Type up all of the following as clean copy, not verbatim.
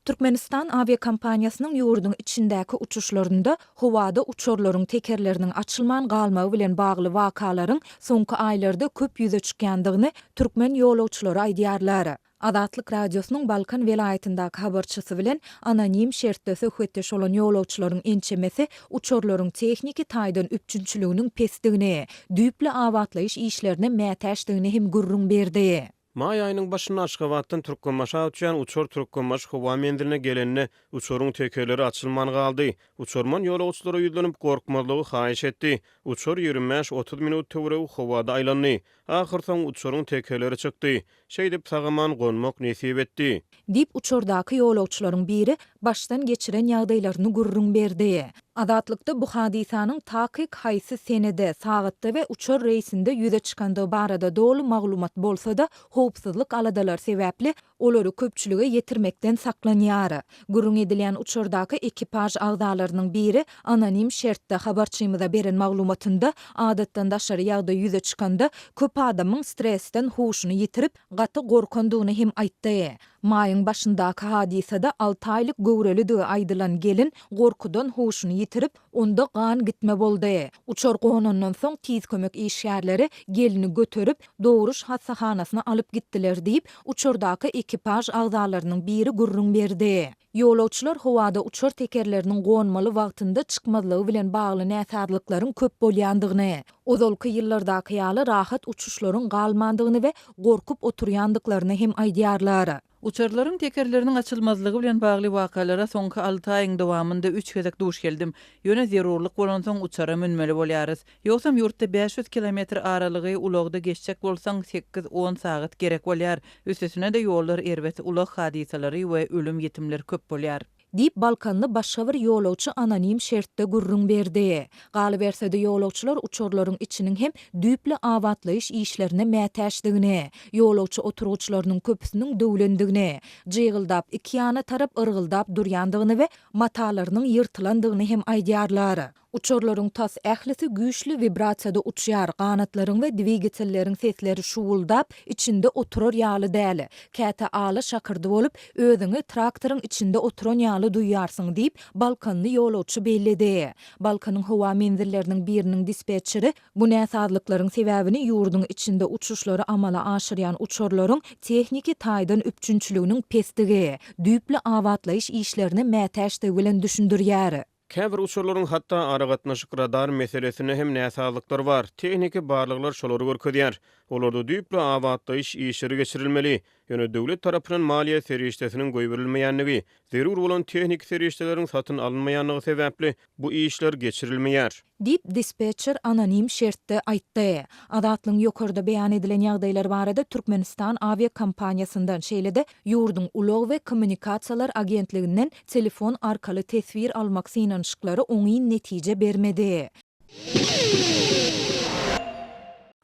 Türkmenistan awiakompaniýasynyň ýurduň içindäki uçuşlarynda howada uçarlaryň tekerleriniň açylman galmagy bilen bagly wakalaryň soňky aýlarda köp ýüze çykýandygyny türkmen ýolagçylary aýdýarlar. Azatlyk Radiosynyň Balkan welaýatyndaky habarçysy bilen anonim şertde söhbetdeş bolan ýolagçylaryň ençemesi uçarlaryň tehniki taýdan üpjünçiliginiň pesdigini, düýpli abatlaýyş işlerine mätäçdigini hem gürrüň berdi. Maý aýynyň başynda Aşgabatdan Türkmenbaşa uçýan uçar Türkmenbaşy howa menziline gelende, uçaryň tekerleri açylman galdy. Uçarman ýolagçylara ýüzlenip, gorkmazlygy haýyş etdi. Uçar 25-30 minut töweregi howada aýlandy. Ahyrsoňy uçaryň tekerleri çykdy. Şeýdip, sag-aman gonmak nesip etdi. Diýip, uçardaky ýolagçylaryň biri başdan geçiren ýagdaýlaryny gürrüň berdi. Azatlykda bu hadysanyň takyk haýsy senede, sagatda we uçar reýsinde ýüze çykandygy barada doly maglumat bolsa-da, howpsuzlyk aladalary sebäpli olary köpçülige ýetirmekden saklanýar. Gürrüň edilýän uçardaky ekipaž agzalarynyň biri anonim şertde habarçymyza beren maglumatynda adatdan daşary ýagdaý ýüze çykanda köp adamyň stresden huşuny ýitirip, gaty gorkandygyny hem aýtdy. Maýyň başyndaky hadysada alty aýlyk göwrelidigi aýdylan gelin gorkudan huşuny ýitirip, onda gan gitme boldy. Uçar gonandan soň tiz kömek işgärleri gelni göterip, dogruş hassahanasyna alyp gitdiler diýip, uçardaky ekipaž agzalarynyň biri gürrüň berdi. Ýolagçylar howada uçar tekerleriniň gonmaly wagtynda çykmazlygy bilen bagly näsazlyklaryň köp bolýandygyny, ozalky ýyllardaky ýaly rahat uçuşlaryň galmandygyny we gorkup oturýandyklaryny hem aýdýarlar. Uçarlaryň tekerleriniň açylmazlygy bilen bagly wakalara soňky alty aýyň dowamynda üç gezek duş geldim. Ýöne zerurlyk bolansoň uçara münmeli bolýarys. Ýogsam ýurtda 500 kilometr aralygy ulagda geçjek bolsaň, sekiz-on sagat gerek bolýar. Üstesine-de ýollar erbet, ulag hadysalary we ölüm-ýitimler köp bolýar. Diýip, balkanly başga bir ýolagçy anonim şertde gürrüň berdi. Galyberse-de, ýolagçylar uçarlaryň içiniň hem düýpli abatlaýyş işlerine mätäçdigini, ýolagçy oturgyçlarynyň köpüsiniň döwlendigini, jygyldap iki ýana tarap yrgyldap durýandygyny we matalarynyň ýyrtylandygyny hem aýdýarlar. Uçarlaryň tas ählisi güýçli wibrasiýada uçýar, ganatlaryň we dwigatelleriň sesleri şuwuldap, içinde oturar ýaly däl. Käte ala şakyrdy bolup, özüňi traktoryň içinde oturan ýaly duýýarsyň, diýip, balkanly ýolagçy belledi. Balkanyň howa menzilleriniň biriniň dispetçeri bu näsazlyklaryň sebäbini ýurduň içinde uçuşlary amala aşyrýan uçarlaryň tehniki taýdan üpjünçiliginiň pesdigi, düýpli abatlaýyş işlerine mätäçdigi bilen düşündirýär. Käbir uçarlaryň hatda aragatnaşyk radar meselesinde hem näsazlyklar bar. Tehniki barlaglar şolary görkezýär. Olarda düýpli abatlaýyş işleri geçirilmeli. Ýöne döwlet tarapyndan maliýe serişdesiniň goýberilmeýändigi, zerur bolan tehniki serişdeleriň satyn alynmaýandygy sebäpli bu işler geçirilmeýär. Diýip, dispetçer anonim şertde aýtdy. Azatlygyň ýokarda beýan edilen ýagdaýlar barada Türkmenistan awiakompaniýasyndan, şeýle-de ýurduň Ulag we kommunikasiýalar agentliginden telefon arkaly teswir almak synanyşyklary oňyn netije bermedi.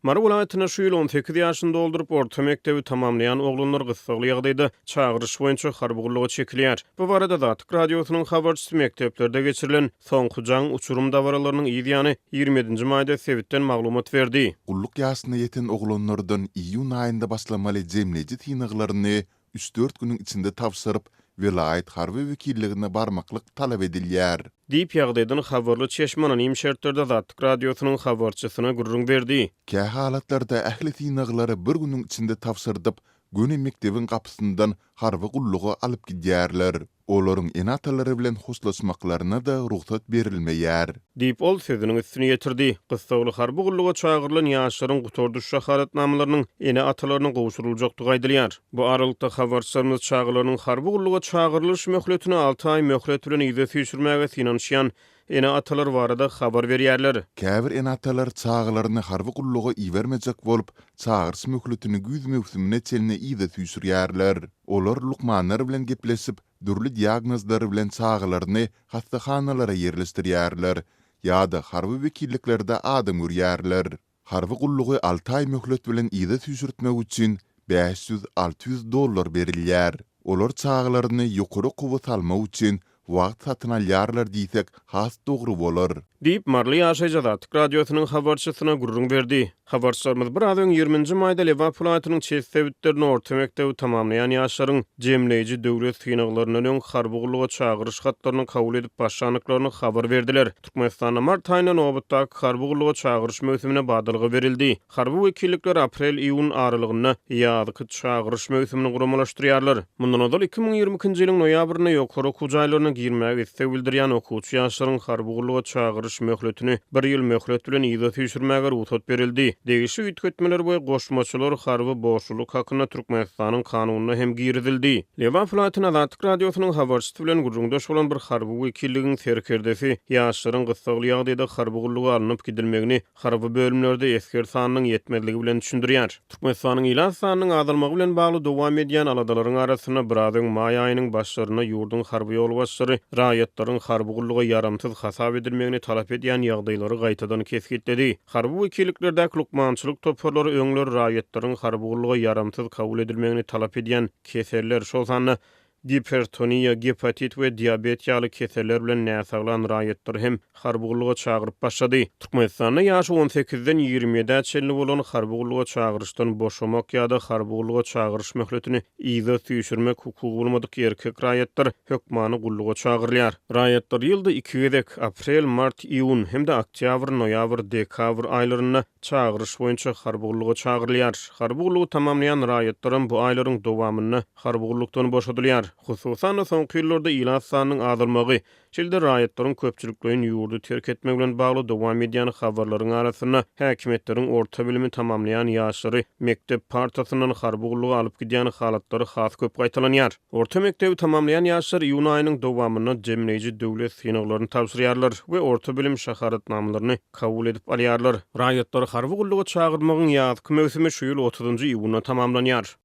Mary welaýatynda şu ýyl 18 ýaşyny dolduryp, orta mekdebi tamamlaýan oglanlar gyssagly ýagdaýda çagyryş boýunça harby gulluga çekilýär. Bu barada Azatlyk Radiosynyň habarçysy mekdeplerde geçirilen Soňky jaň uçurym dabaralarynyň yz ýany, 27-nji maýda sebitden maglumat berdi. Gulluk ýaşyna ýeten oglanlardan iýun aýynda başlamaly jemleýji synaglaryny üç-dört günüň içinde tabşyryp, welaýat harby wekilligine barmaklyk talap edilýär. Diýip, ýagdaýdan habarly çeşme anonim şertlerde Azatlyk Radiosynyň habarçysyna gürrüň berdi. Kähalatlarda ähli synaglary bir günüň içinde tabşyrdyp, göni mekdebiň gapysyndan harby gulluga alyp gidýärler. Olaryň ene-atalary bilen hoşlaşmaklaryna-da rugsat berilmeýär. Diýip, ol sözüniň üstüni ýetirdi. Gyssagly harby gulluga çagyrylan ýaşlaryň gutardyş şahadatnamalarynyň ene-atalaryna gowşuryljakdygy aýdylýar. Bu aralykda, habarçylarymyz çagalarynyň harby gulluga çagyrylyş möhletini alty aý möhlet bilen yza süýşürmäge synanyşýan ene-atalar barada habar berýärler. Käbir ene-atalar çagalaryny harby gulluga ibermejek bolup, çagyryş möhletini güýz möwsümine çenli yza süýşürýärler. Olar lukmanlar bilen gepleşip, dürli diagnozlar bilen çagalaryny hassahanalara ýerleşdirýärler ýa-da harby wekilliklerde adam görýärler. Harby gullugy alty aý möhlet bilen yza süýşürtmek üçin 500-600 dollar berilýär. Olar çagalaryny ýokary okuwa salmak üçin. wagt satyn alýarlar diýsek, has dogry bolar. Diýip, maryly ýaşaýjy Azatlyk Radiosynyň habarçysyna gürrüň berdi. Habarçylarymyz biraz öň, ýigriminji maýda Lebap welaýatynyň çet sebitlerinde orta mekdebi tamamlaýan ýaşlaryň jemleýji döwlet synaglaryndan öň harby gulluga çagyryş hatlaryny kabul edip başlandyklaryny habar berdiler. Türkmenistanda mart aýynda nobatdaky harby gulluga çagyryş möwsümine badalga berildi. Harby wekillikler aprel-iýun aralygynda ýazky çagyryş möwsümini guramalaşdyrýarlar. Mundan ozal, 2022-nji ýylyň noýabrynda ýokary okuw jaýlaryna girmäge isleg bildirýän okuwçy ýaşlaryň harby gulluga çagyryş möhletini bir ýyl möhlet bilen yza süýşürmäge rugsat berildi. Degişli üýtgetmeler we goşmaçalar harby borçlulyk hakynda Türkmenistanyň Kanunyna hem girizildi. Lebap welaýatynda Azatlyk Radiosynyň habarçysy bilen gürrüňdeş bolan bir harby wekilligiň serkerdesi ýaşlaryň gyssagly ýagdaýda harby gulluga alnyp gidilmegini harby bölümlerde esger sanynyň ýetmezligi bilen düşündirýär. Türkmenistanyň ilat sanynyň azalmagy bilen bagly dowam edýän aladalaryň arasynda, biraz öň maý aýynyň başlarynda ýurduň harby ýolbaşçylary raýatlaryň harby gulluga ýaramsyz hasap edilmegini talap edýän ýagdaýlary gaýtadan kesgitledi. Harby wekilliklerdäki lukmançylyk toparlary öňler raýatlaryň harby gulluga ýaramsyz kabul edilmegini talap edýän keseller, şol sanda Gipertoniýa, gepatit we diabet ýaly keseller bilen näsaglan raýatlary hem harby gulluga çagyryp başlady. Türkmenistanda ýaşy on sekizden 20 ýedä çenli bolan harby gulluga çagyryşdan boşamak ýa-da harby gulluga çagyryş möhletini yza süýşürmek hukugy bolmadyk erkek raýatlar hökmany gulluga çagyrylýar. Raýatlar ýylda iki gezek, aprel, mart, iýun, hem-de oktýabr, noýabr, dekabr aýlarynda çagyryş boýunça harby gulluga çagyrylýar. Harby gullugy tamamlaýan raýatlaram bu aýlaryň dowamynda harby gullukdan boşadylýar. Hususan-da, soňky ýyllarda ilat sanynyň azalmagy, şeýle-de raýatlaryň köpçülikleýin ýurdy terk etmegi bilen bagly dowam edýän habarlaryň arasynda häkimiýetleriň orta bilimi tamamlaýan ýaşlary mekdep partasyndan harby gulluga alyp gidýän halatlary has köp gaýtalanýar. Orta mekdebi tamamlaýan ýaşlar iýun aýynyň dowamynda jemleýji döwlet synaglaryny tabşyrýarlar we orta bilim şahadatnamalaryny kabul edip alýarlar. Raýatlary harby gulluga çagyrmagyň ýazky möwsümi şu ýyl otuzynjy iýunda tamamlanýar.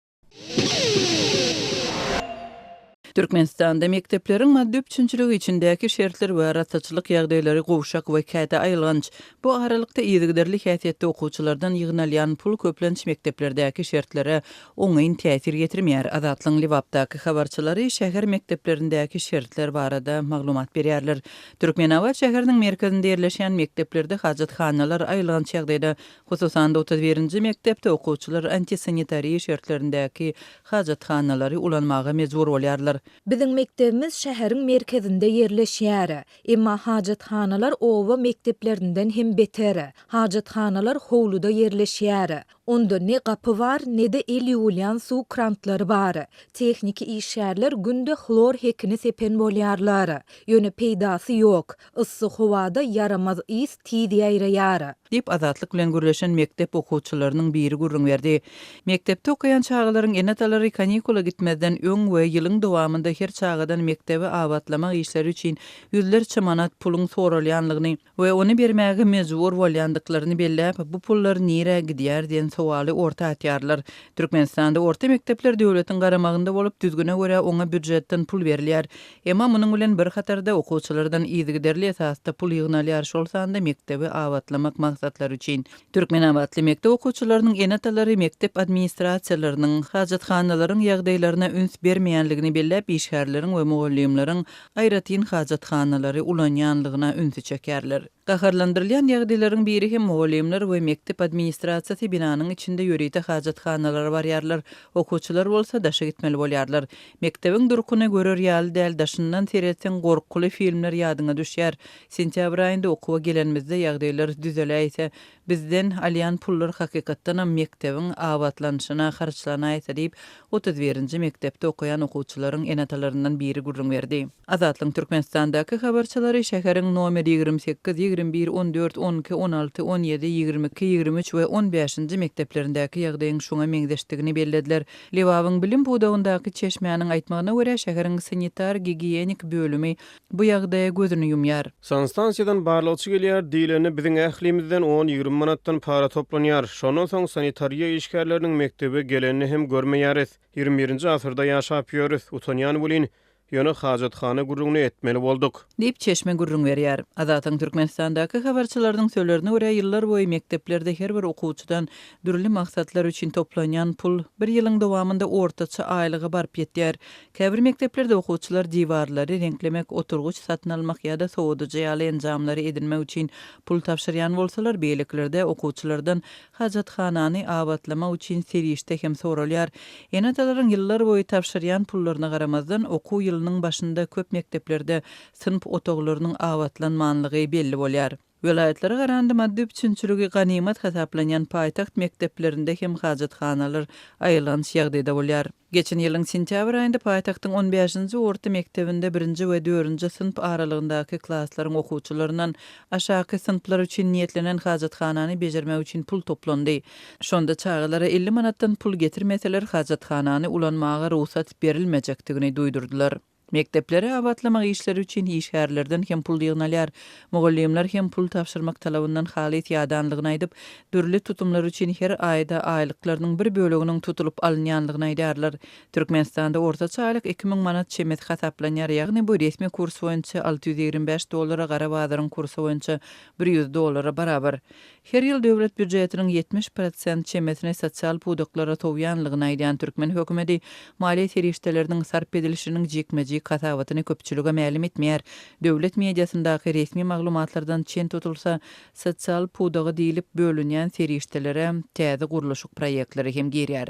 Türkmenistanda mekdepleriň maddy üpjünçiligi içindäki şertler we arassaçylyk ýagdaýlary gowşak we käte aýylganç. Bu aralykda yzygiderli häsiýetde okuwçylardan ýygnalýan pul köplenç mekdeplerdäki şertlere oňyn täsir ýetirmeýär. Azatlygyň Lebapdaky habarçylary şäher mekdeplerindäki şertler barada maglumat berýärler. Türkmenabat şäheriniň merkezinde ýerleşýän mekdeplerde hajathanalar aýylganç ýagdaýda, hususan-da otuz birinji mekdepde okuwçylar antisanitariýa şertlerindäki hajathanalary ulanmaga mejbur bolýarlar. Biziň mekdebimiz şäheriň merkezinde ýerleşýär. Emma hajathanalar oba mekdeplerinden hem beter. Hajathanalar howluda ýerleşýär. Onda ne gapy bar, ne-de el ýuwulýan suw krantlary bar. Tehniki işgärler günde hlor hekini sepen bolýarlar. Ýöne peýdasy ýok. Yssy howada ýaramaz ys tiz ýaýraýar. Diýip, Azatlyk bilen gürleşen mekdep okuwçylarynyň biri gürrüň berdi. Mekdepde okaýan çagalaryň ene-atalary kanikula gitmezden öň we ýylyň dowamynda her çagadan mekdebi abatlamak işleri üçin ýüzlerçe manat puluň soralýanlygyny we ony bermäge mejbur bolýandyklaryny belläp, bu pullar nirä gidýär diýen sowaly orta atýarlar. Türkmenistanda orta mekdepler döwletiň garamagynda bolup, düzgüne görä oňa býujetden pul berilýär. Emma munuň bilen bir hatarda okuwçylardan yzygiderli esasda pul ýygnalýar, şol sanda mekdebi abatlamak maksatlary üçin. Türkmenabatly mekdep okuwçylarynyň ene-atalary mekdep administrasiýalarynyň hajathanalaryň ýagdaýlaryna üns bermeýänligini belläp, işgärleriň we mugallymlaryň aýratyn hajathanalary ulanýanlygyna ünsi çekýärler. Gaharlandyrylýan ýagdaýlaryň biri hem mugallymlar we mekdep administrasiýasy binanyň içinde ýörite hajathanalara barýarlar, okuwçylar bolsa daşa gitmeli bolýarlar. Mekdebiň durkuny görer ýaly däl, daşyndan seretseň gorkuly filmler ýadyňa düşýär. Sentýabr aýynda okuwa gelenimizde ýagdaýlar düzeläýse, bizden alýan pullar hakykatdanam mekdebiň abatlanyşyna harçlanaýsa diýip, otuz birinji mekdepde okaýan okuwçylaryň ene-atalaryndan biri gürrüň berdi. Azatlygyň Türkmenistandaky habarçylary şäheriň nomer 28, 21, 14, 12, 16, 17, 22, 23 we on bäşinji mekdeplerindäki ýagdaýyň şuňa meňzeşdigini bellediler. Lebabyň bilim pudagyndaky çeşmäniň aýtmagyna görä, şäheriň sanitar-gigiýenik bölümi bu ýagdaýa gözüni ýumýar. Sanstansiýadan barlagçy gelýär diýlende biziň ählimizden on-ýigrimi manatdan para toplanýar. Şondan soň sanitariýa işgärleriniň mekdebe gelenini hem görmeýäris. Ýigrimi birinji asyrda ýaşap ýörüs. Utanýan welin, Ýöne hajathana gürrüňini etmeli bolduk. Diýip, çeşme gürrüň berýär. Azatlygyň Türkmenistandaky habarçylarynyň sözlerine görä, ýyllar boýy mekdeplerde her bir okuwçydan dürli maksatlar üçin toplanýan pul bir ýylyň dowamynda ortaça aýlyga baryp ýetýär. Käbir mekdeplerde okuwçylar diwarlary reňklemek, oturgyç satyn almak ýa-da sowadyjy ýaly enjamlary edinmek üçin pul tabşyrýan bolsalar, beýlekilerde okuwçylardan Hajathanany abatlamak üçin serişde hem soralýar. Ene-atalaryň ýyllar boýy tabşyrýan pullaryna garamazdan, okuw ýylynyň başynda köp mekdeplerde synp otaglarynyň abatlanmanlygy belli bolýar. Welaýatlara garanda maddy üpjünçiligi ganymat hasaplanýan paýtagt mekdeplerinde hem hajathanalar aýylganç ýagdaýda bolýar. Geçen ýylyň sentýabr aýynda paýtagtyň on bäşinji orta mekdebinde birinji we dördünji synp aralygyndaky klaslaryň okuwçylaryndan aşaky synplar üçin niýetlenen hajathanany bejermek üçin pul toplandy. Şonda çagalara 50 manatdan pul getirmeseler, hajathanany ulanmaga rugsat berilmejekdigini duýdurdylar. Mekdepleri abatlamak işleri üçin işgärlerden hem pul ýygnalýar. Mugallymlar hem pul tabşyrmak talabyndan halys ýadanlygyny aýdyp, dürli tutumlar üçin her aýda aýlyklarynyň bir böleginiň tutulyp alynýanlygyny aýdýarlar. Türkmenistanda ortaça aýlyk 2000 manat çemesi hasaplanýar, ýagny bu resmi kurs boýunça 625 dollara, gara bazaryň kursy boýunça 100 dollara barabar. Her ýyl döwlet býujetiniň 70 prosent çemesini sosial pudaklara sowýanlygyny aýdýan türkmen hökümeti maliýe serişdeleriniň sarp edilişiniň jikme-jik hasabatyny köpçülige mälim etmeýär. Döwlet mediasyndaky resmi maglumatlardan çen tutulsa, sosial pudaga diýlip bölünýän serişdelere täze gurluşyk proýektleri hem girýär.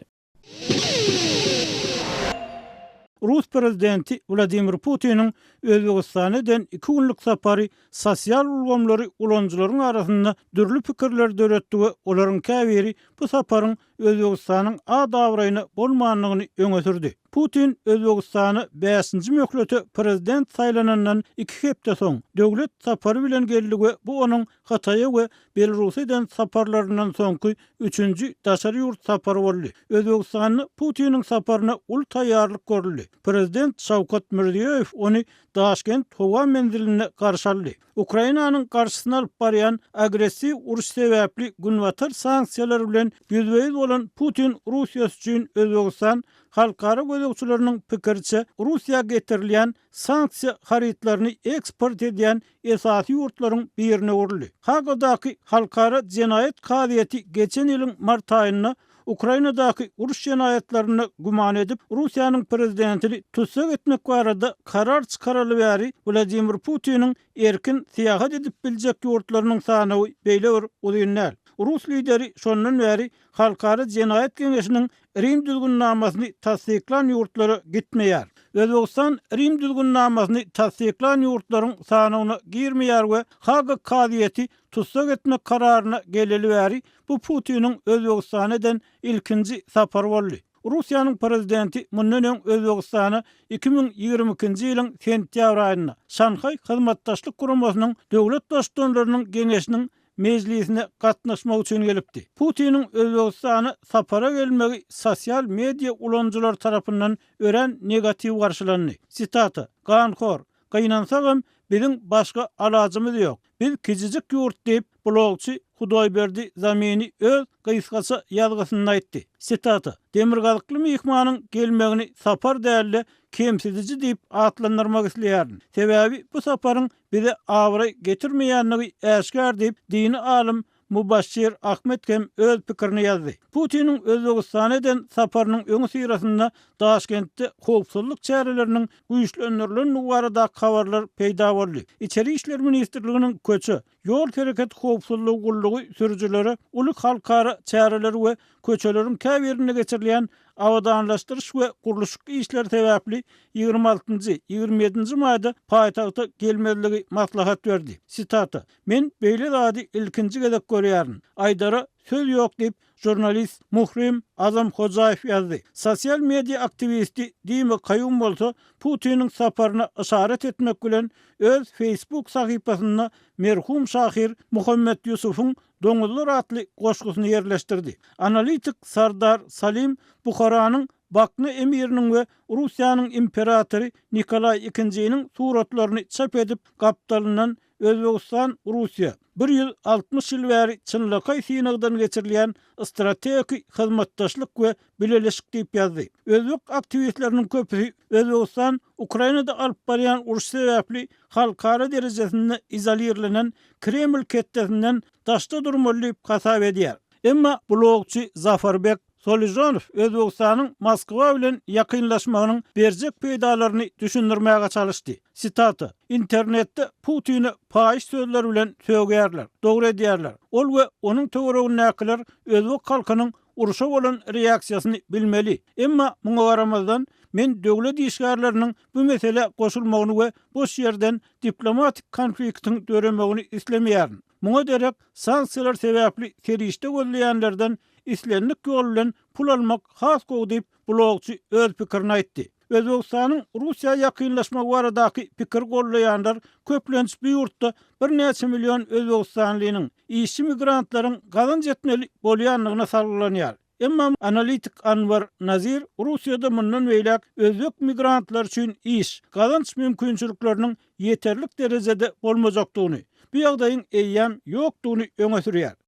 Rus prezidenti Wladimir Putiniň Özbegistana eden iki günlük sapary sosial ulgamlary ulanyjylaryň arasynda dürli pikirleri döretdi we olaryň käbiri bu saparyň Özbegistanyň at-abraýyna bolmandygyny öňe sürdi. Putin Özbegistana bäşinji möhlete prezident saýlanandan iki hepde soň, döwlet sapary bilen geldi we bu onuň Hytaýa we Belarusa eden saparlaryndan soňky üçünji daşary ýurt sapary boldy. Özbegistanda Putiniň saparyna uly taýýarlyk görüldi. Prezident Şawkat Mirziýoýew ony Daşkent howa menzilinde garşy aldy. Ukrainanyň garşysyna alyp barýan agressiw uruş sebäpli Günbatar sanksiýalary bilen ýüzbe-ýüz bolan Putin Russiýasy üçin Özbegistan halkara gözegçileriniň pikiriçe Russiýa getirilýän sanksiýa harytlaryny eksport edýän esasy ýurtlaryň birine öwrüldi. Hagadaky Halkara jenaýat kazyýeti geçen ýylyň mart aýynda Ukrainadaky uruş jenaýatlarynda güman edip, Russiýanyň prezidentini tussag etmek barada karar çykaraly bäri Wladimir Putiniň erkin syýahat edip biljek ýurtlarynyň sanawy beýle bir uzyn däl. Rus lideri şondan bäri Halkara jenaýat geňeşiniň Rim düzgünnamasyny tassyklan ýurtlara gitmeýär. Özbegistan Rim düzgünnamasyny tassyklan ýurtlaryň sanawyna girmeýär we Haga kazyýeti tussag etmek kararyna geleli bäri bu Putiniň Özbegistana eden ilkinji sapary boldy. Russiýanyň prezidenti mundan öň Özbegistana 2022-nji ýylyň sentýabr aýynda Şanhaý Hyzmatdaşlyk Guramasynyň Döwlet Baştutanlarynyň Geňeşiniň mejlisine gatnaşmak üçin gelipdi. Putiniň Özbegistana sapara gelmegi sosial media ulanyjylary tarapyndan örän negatiw garşylandy. Sitata, Ganhor, gynansagam, biziň başga alajymyz ýok. Biz kiçijik ýurt diýip, blogçy Hudoýberdi Zamini öz gysgaça ýazgysynda aýtdy. Sitata, Demirgazykly myhmanyň gelmegini sapar däl-de, kemsidiji diýip atlandyrmak isleýärin. Sebäbi bu saparyň bize abraý getirmeýändigi äşgär diýip, dini alym Mubaşşir Ahmed hem öz pikirini ýazdy. Putiniň Özbegistana eden saparynyň öňüsyrasynda Daşkentde howpsuzlyk çäreleriniň güýçlendirilendigi baradaky habarlar peýda boldy. Içeri işler ministrliginiň köçe, ýol hereketi howpsuzlygy gullugy sürüjilere uly halkara çäreleri we köçeleriň käbirinde geçirilýän abadanlaşdyryş we gurluşyk işleri sebäpli 26-njy, 27-nji maýda paýtagta gelmezligi maslahat berdi. Sitata, Men beýle zady ilkinji gezek görýärin. Aýdara söz ýok diýip, žurnalist Muhrim Azamhojaýew ýazdy. Sosial media aktiwisti Dima Kaýum bolsa Putiniň saparyna yşarat etmek bilen, öz Facebook sahypasynda merhum şahyr Muhammet Ýusufyň Doňuzlar atly goşgusyny ýerleşdirdi. Analitik Sardar Salim Buharanyň Bakna emiriniň we Russiýanyň imperatory Nikolaý II-niň suratlaryny çap edip, gapdalyndan. Özbegistan, Russiýa, 160 ýyl bäri çynlakaý synagdan geçirilýän strategik hyzmatdaşlyk we bileleşik diýip ýazdy. Özbek aktiwistleriniň köpüsi Özbegistan Ukrainada alyp barýan uruş sebäpli halkara derejesinde izolirlenen Kreml ketdesinden daşda durmaly diýip hasap edýär. Emma blogçy Zafarbek Soližonow Özbegistanyň Moskwa bilen ýakynlaşmagynyň berjek peýdalaryny düşündirmäge çalyşdy. Sitata, Internetde Putini paýyş sözler bilen sögýärler. Dogry edýärler. Ol we onuň töweregindäkiler özbek halkynyň urşa bolan reaksiýasyny bilmeli. Emma muňa garamazdan, men döwlet işgärleriniň bu meselä goşulmagyny we boş ýerden diplomatik konfliktiň döremegini islemeýärin. Muňa derek sanksiýalar sebäpli serişde gözleýänlerden islendik ýol bilen pul almak has gowy diýip, blogçy öz pikirini aýtdy. Özbegistanyň Russiýa ýakynlaşmagy baradaky pikiri goldaýanlar köplenç bu ýurtda birnäçe million özbegistanlynyň, işçi migrantlaryň gazanç etmeli bolýandygyna salgylanýar. Emma analitik Anwar Nazir Russiýada mundan beýläk özbek migrantlary üçin iş, gazanç mümkinçilikleriniň ýeterlik derejede bolmajakdygyny, bu ýagdaýyň eýýäm ýokdugyny öňe sürýär.